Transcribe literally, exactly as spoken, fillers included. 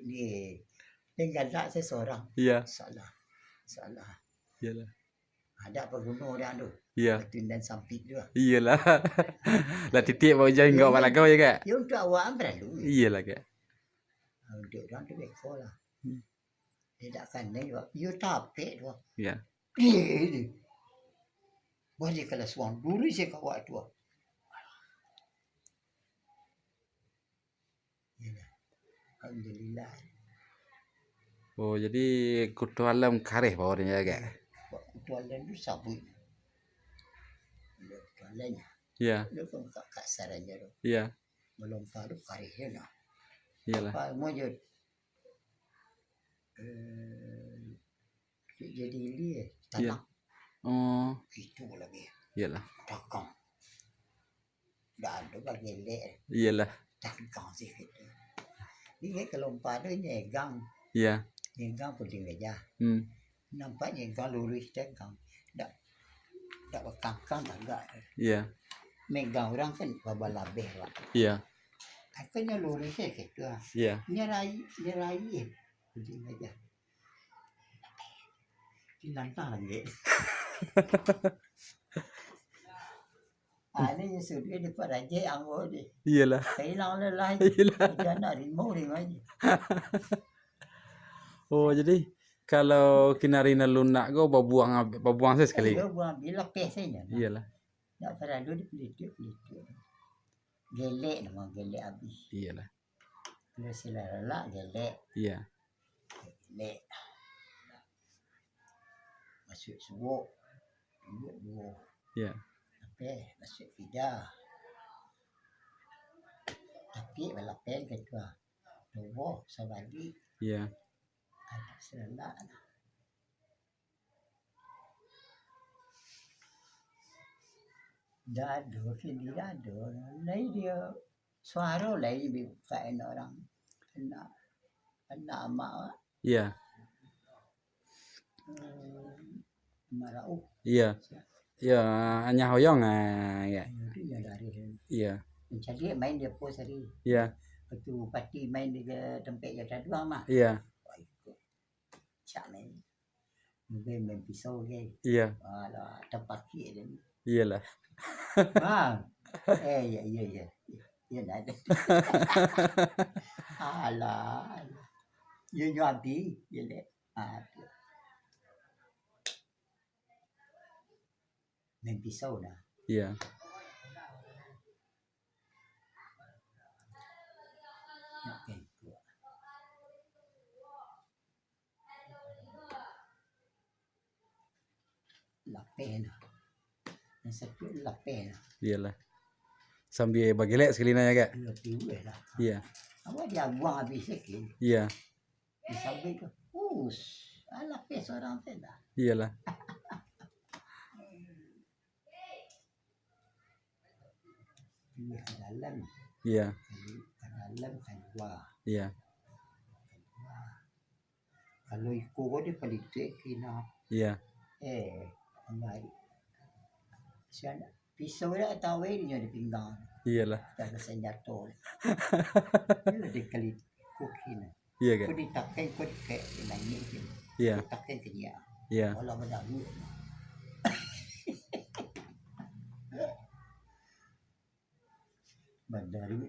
Ye. Yang galak saya seorang. Iya. Salah. Salah. Iyalah. Ada apa guna orang tu? Iya. Betul dan sampik tu lah. Iyalah. Lah titik bau jai enggak balagau ya kak? Ya untuk awak kan perlu. Iyalah kak. Untuk orang tu beko lah. Hmm. Dia tak kandang juga. Ya tapik tu. Iya. Dia ni. Boleh kalau suang dulu saya kawak tu. Alhamdulillah. Oh, jadi Kuto Alam kareh power-nyo agak. Kuto Alam tu sabut. Kuto Alam. Ya. Dia pun kat sarannya tu. Ya. Melompa tu kareh dia nah. Iyalah. Apa mau je. Eh, jadi ilia, tanah. Oh. Itu lagi. Iyalah. Takang. Dah ada bagelek. Iyalah. Takang sih gitu. Dia kalau empat tu nyegang. Iya. Nyegang puding gajah. Hmm. Nampak nyegang lurus tegang. Dak dak bakangkang tagak. Iya. Megang orang kan babalabeh, Pak. Iya. Akhirnya lurus je gitu. Iya. Nyerai, nyerai. Puding gajah. Tinantang lagi. Ah, ni sudah di parajai anggo ni. Iyalah. Hilang lelah. Iyalah. Dia nak rimau rimau je. Oh, jadi kalau kinari nan lunak ko babuang babuang saja sekali. Iya, buang bila peh saja. Iyalah. Tak perlu dipelitik-pelitik. Gelek nama gelek habis. Iyalah. Kalau silalak gelek. Iya. Gelek. Masuk suok. Suok duo. Iya. Lapeh masuk pida. Tapi balapen ketua. Duo sabalik. Iya. Ada silalak. Dado kini dado. Lai dia suaro lai bi kain orang. Kena kena amak. Iya. Marau. Iya. Iya, hanya hoyong ah, ya. Itu yang dari. Iya. Mencari main dia pos hari. Iya. Betul pati main di tempat yang taduang mah. Iya. Baik. Cak main. Mungkin main pisau ke. Iya. Alah, terpakik dia ni. Iyalah. Bang. Eh, ya, ya, ya. Ya, dah ada. Alah. Ya, ya, abi. Ya, dek. Ah, main pisau dah. Iya. Lapeh nah. Yang satu lapeh nah. Iyalah. Sambil bagelek sekali nanya kak. Iya, tiwek lah. Iya. Awak dia buang habis sikit. Iya. Disabuik tu. Us. Lapeh seorang tu dah. Iyalah. Iyo ka dalam. Iya. Ka dalam kalua. Iya. Kalau iko ko dia palitik kina. Iya. Eh, amai. Sian pisau dak tahu eh, dia di pinggang. Iyalah. Tak ada senjata. Dia di kali kukina. Iya kan? Kau ditakai kau dikek nangis je. Iya. Takai kenyak. Iya. Kalau berdagu. Berdagu.